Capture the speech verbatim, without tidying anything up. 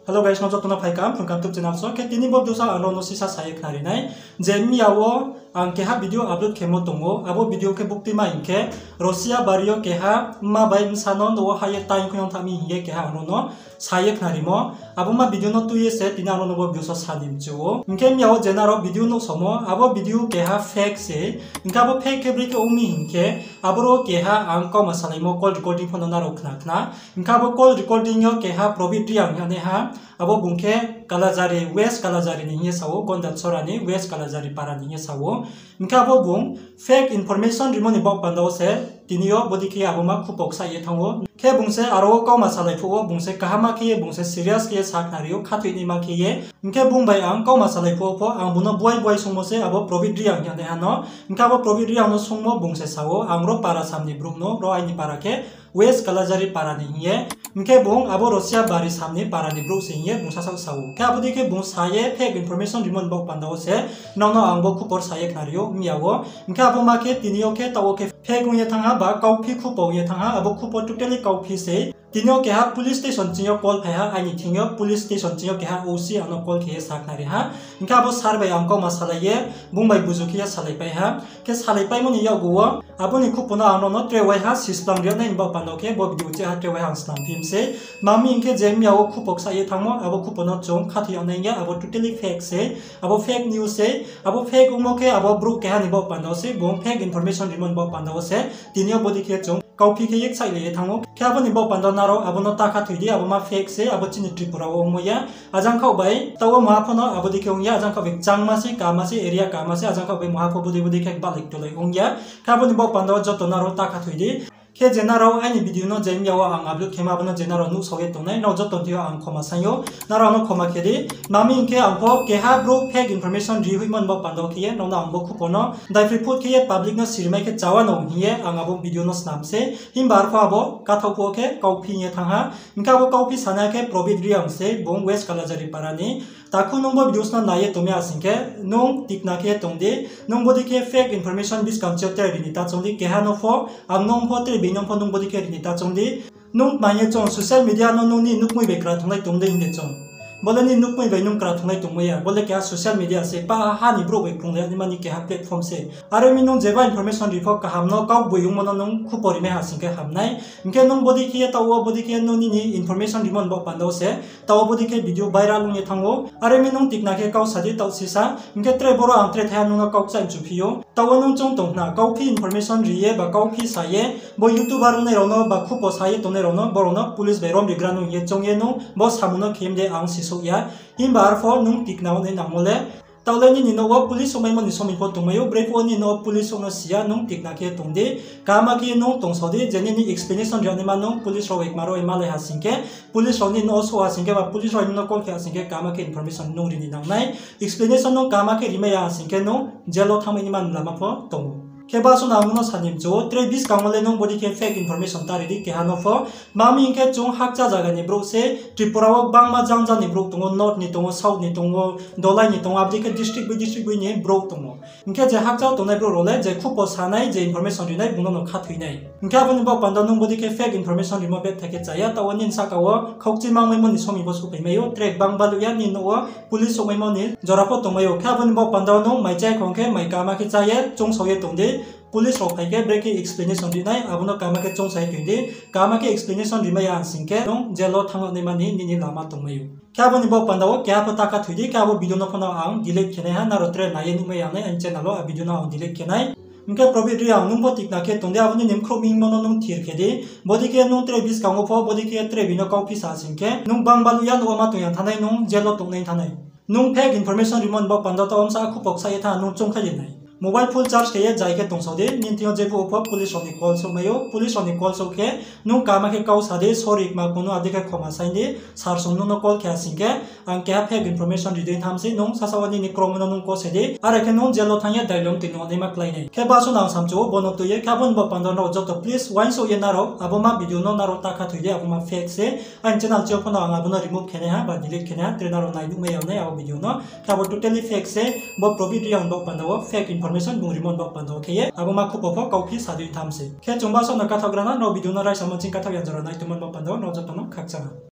Hello guys, no joto no phaikam, phungkam YouTube channel so. Khe tini bo video sa ang rao no sisa sa ye khnari nai. Je miya wo ang keha video upload khemo tong ou, abo video khe bukti ma hing khe, Russia bari yo keha mma bai bsa no nouh wo ha ye taing khui yong thanng mi hing ye keha ang rao no sa ye khnarimo. Abo ma video no tui ye se tini ang rao no bo video so sa ni mchu ou. Hing khe miya wo je nrao video nuh somo, abo video keha fake se. Hing khe abo fake khe bri khe ong mi hing khe, aboro keha ang kauma salaimo call recording pho no nrao khna khna. Hing khe abo call recording yo keha Probit Reang hingnaiha, abo bung khe Kalajari, West Kalajari ni hing ye sa ou, Gonda Chora ni West Kalajari para ni hing ye sa ou. Hing khe abo bung fake information rimo ni baoh panda wo se, tini yo bodei khe abo ma khupo ksa ye thanng ou. Khe bung se aro wo kauma salai phuh wo, bung se kaham ma khe ye, bung se serious khe ye sa khnari ou, khathoi naima khe ye. Hing khe bung bai ang kauma salai phuh wo pho, ang bung no buai buai sungmo se abo Probit Reang hingnaiha no. Hing khe abo Probit Reang no sungmo bung se sa ou, ang ro para sam ni brouh no, ro aini para khe West Kalajari para ni hing ye. Hing khe bung abo Russia bari sam ni para ni brouh se hing ye bung sasaoh sa ou. Khe abo dei khe bung sa ye fake information rimo ni baoh panda wo se, nrao no ang bo khupor sa ye khnari ou miya wo. Hing khe abo ma khe tini yo khe taoh wo khe fake ong ye thanng ha ba kauphi khupo ong ye thanng ha, abo khupo totally kauphi se. Tini yo keha police station ching yo call phai ha, aini thing yo police station ching yo keha O C ang no call khe ye sa khnari ha. Hing khe abo sir bai ang kauma salai ye, bung bai buzu khe ye salaipai ha. Khe salaipaimo ni yakgu wo, abo ni khupo no ang nrao no tre waiha sisplang ri yag nai ni baoh panda wo khe bo video cheh ha tre waiha ang snam phi mi se. Tma hing khe je miya wo khupo ksa ye thanngmo, abo khupo no chung khathoi yag nai ya, abo totally fake se, abo fake news se, abo fake ongmo khe abo brouh keha ni baoh panda wo se, bung fake information rimo ni baoh panda wo se, tini yo bodei khe chung kauphi khe ye ksaih le ye thanng ou. Khe abo ni baoh panda wo nrao abo no ta khathoi di, abo ma fake se, abo chini Tripura wo ongmo ya. Ajang khaoh bai taoh wo maha pho no abo dei khe ong ya, ajang khaoh bai kchangma se, kaham ma se, area kaham ma se, ajang khaoh bai maha pho bodei bodei khe balai tolai ong ya. Khe abo ni baoh panda wo joto nrao ta khathoi di. Khe je nrao aini video no je miya wo ang upload khemo abo no je nrao nuhsao ye tongnai, nrao joto thing yo ang khoma saing ou, nrao ang no khoma khe di. Tma hing khe ang pho keha brouh fake information ri hoihmo ni baoh panda wo khe ye, nrao no ang bo khupo no daiphroi phut khe ye public no sirimai khe chawa no hing ye ang abo video no snam se. Himba arphuh abo kathaoh phuh wo khe kauphi hing ye thanng ha. Hing khe abo kauphi sanaiha khe Probit Reang se, bung West Kalajari para ni. Takhu nung bo video no nai ye tongmai ya sing khe, nung tikna khe tong di, nung bodei khe fake information buskang chi yo tre ri ni ta choung di, keha no pho, ang nung pho tre being no pho nung bodei khe ri ni ta choung di. Nung tma hing ye choung social media no nung ni nukmui bai kra thunglai tong dei hing de choung. Bo le nini nukmui bai nung kra thunglai tongmai ya, bo le keha social media se, pa ha ni brouh bai krunglai naima ni keha platform se. Are mi nung jeba information ri pho kaham no, kaugboi ongmo no nung khupo rimai ha sing khe ham nai. Hing khe nung bodei khe ye taoh wo bodei khe nung nini information rimo ni baoh panda wo se, taoh wo bodei khe video viral ong ye thanng ou. Are mi nung tikna khe kau sa di taoh sisa, hing khe tre boro ang tre thaiha nung no kau kchaih mchu phi ou. Taoh wo nung choung tong khna, kauphi information ri ye ba kauphi sa ye, bo YouTuber ongnai rao no ba khupo sa ye tongnai rao no, bo rao no police bai rom rigra nung hing ye choung ye nung bo samung no khe mi de ang sisouh ya. Himba arphuh nung tikna ongnai nangmo le. Taoh le nini nouh wo police souhmaimo ni somoi pho tongmai ou, brephuh wo nini nouh wo police souh no si ya, nung tikna khe tong di. Kaham ma khe nung tongsao di, je nini explanation ri yag naima nung police rao bai kma rao bai malai ha sing khe, police rao nini nouh wo souh ha sing khe ba police rao nung no call khe ha sing khe kaham ma khe information nung ri ni nang nai. Explanation nung kaham ma khe rimai ya ha sing khe nung jail wo thanngmai ni man lama pho tong ou. Khe baso no ang nung no sa ni mchu ou, tre buskang wo le nung bodei khe fake information ta ri di keha no pho. Tma hing khe chung hakcha zaga ni brouh se, Tripura wo gbangma jang jang ni brouh tong ou, north ni tong ou, south ni tong ou, Dolai ni tong ou, abo dei khe district bai district bai ni brouh tong ou. Hing khe je hakcha wo tongnai brouh rao le je khupo sanai, je information rinai, bung no no khathoi nai. Hing khe abo ni baoh panda wo nung bodei khe fake information rimo betha khe cha ya, taoh wo nini sahka wo khaukchi mangmaimo ni somoi bo souhphaimai ou, tre gbang baluh ya nini nouh wo police souhmaimo ni jora pho tongmai ou. Khe abo ni baoh panda wo nung mai chá khong khe mai kaham ma khe chá ye choungsao ye tong di. Police rao phai khe brekhe explanation ri nai, abo no kaham ma khe choungsa ye tong di. Kaham ma khe explanation rimai ya ha sing khe nung jail wo thanng yag naima ni nini lama tongmai ou. Khe abo ni baoh panda wo keha pho ta khathoi di, khe abo video no pho no ang delete khe nai ha, nrao tre nai ye nuhmai ya nai aini channel wo, a video no ang delete khe nai. Hing khe Probit Reang, nung pho tikna khe tong di, abo nini bkhrouh mingmo no nung thir khe di. Bodei khe nung tre buskang wo pho bodei khe tre being no kauphi sa sing khe, nung gbang baluh ya nouh wo ma tong ya thanng nai, nung jail wo tongnai thanng nai. Nung fake information rimo ni baoh panda wo taoh wo bsa khupo ksa ye thanng ha, nung choungkhlai ye nai. Mobile full charge khe ye jai khe tongsao di, nini thing yo jephuh wo pho police rao ni call souhmai ou, police rao ni call souh khe nung kaham ma khe kau sa di, sorry kma kunu, abo dei khe khoma saing di, sir song nung no call khe ha sing khe, ang keha fake information ri dei tham se, nung sasaoh wo nini kromo no nung kose di, are khe nung jail wo thanng ye dailong tui nung naima klái nai. Khe baso no ang samchu ou, bo no tui ye, khe abo ni baoh panda wo nrao joto please uaingsouh ye nrao, abo ma video no nrao ta khathoi di, abo ma fake se, aini channel chi yo pho no ang abo no remove khe nai ha, ba delete khe nai ha, tre nrao nai nuhmai ya nai abo video no. Khe abo totally fake se, bo Probit Reang ni baoh panda wo fake information bung rimo ni baoh panda wo khe ye, abo ma khupo pho kauphi sa dei tham se. Khe chung baso no kathaoh gra na, nrao video no raisamo ching kathaoh ya jora nai tongmo ni baoh panda wo nrao joto no khakchang ha.